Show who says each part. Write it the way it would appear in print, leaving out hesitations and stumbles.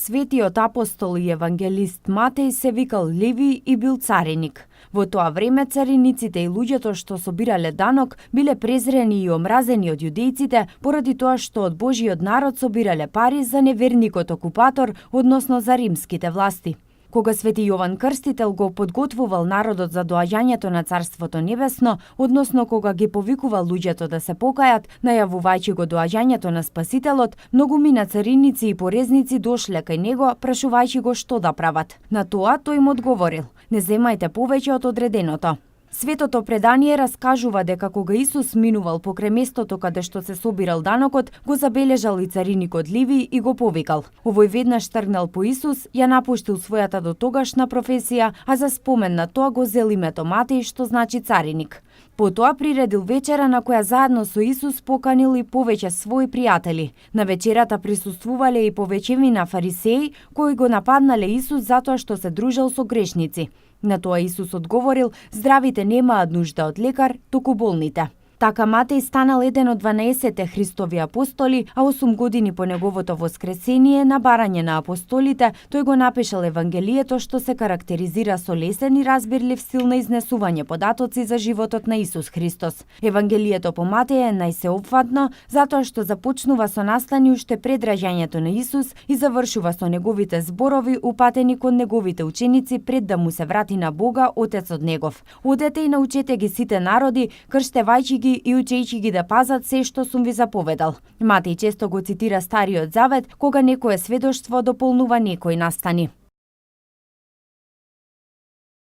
Speaker 1: Светиот апостол и евангелист Матеј се викал Леви и бил цареник. Во тоа време царениците и луѓето што собирале данок биле презрени и омразени од јудејците поради тоа што од Божиот народ собирале пари за неверникот окупатор, односно за римските власти. Кога Свети Јован Крстител го подготвувал народот за доаѓањето на Царството Небесно, односно кога ги повикувал луѓето да се покајат, најавувајќи го доаѓањето на Спасителот, многумина цариници и порезници дошле кај него, прашувајќи го што да прават. На тоа тој им одговорил: не земајте повеќе од одреденото. Светото предание раскажува дека кога Исус минувал покрај местото каде што се собирал данокот, го забележал и цариникот Леви и го повикал. Овој веднаш тргнал по Исус, ја напуштил својата дотогашна професија, а за спомен на тоа го зел името Матеј, што значи цареник. Потоа приредил вечера на која заедно со Исус поканил и повеќе своји пријатели. На вечерата присуствувале и повеќевина фарисеи кои го нападнале Исус затоа што се дружел со грешници. На тоа Исус одговорил: здравите немаат нужда од лекар, туку болните. Така Матеј станал еден од 12 Христови апостоли, а 8 години по неговото воскресение на барање на апостолите, тој го напишал Евангелието што се карактеризира со лесен и разбирлив стил на изнесување податоци за животот на Исус Христос. Евангелието по Матеј е најсеопфатно затоа што започнува со настани уште пред раѓањето на Исус и завршува со неговите зборови упатени кон неговите ученици пред да му се врати на Бога, Отецот негов. Одете и научете ги сите народи, крштевајќи ги и учејќи ги да пазат се што сум ви заповедал. Матеј често го цитира Стариот Завет кога некое сведоштво дополнува некој настани.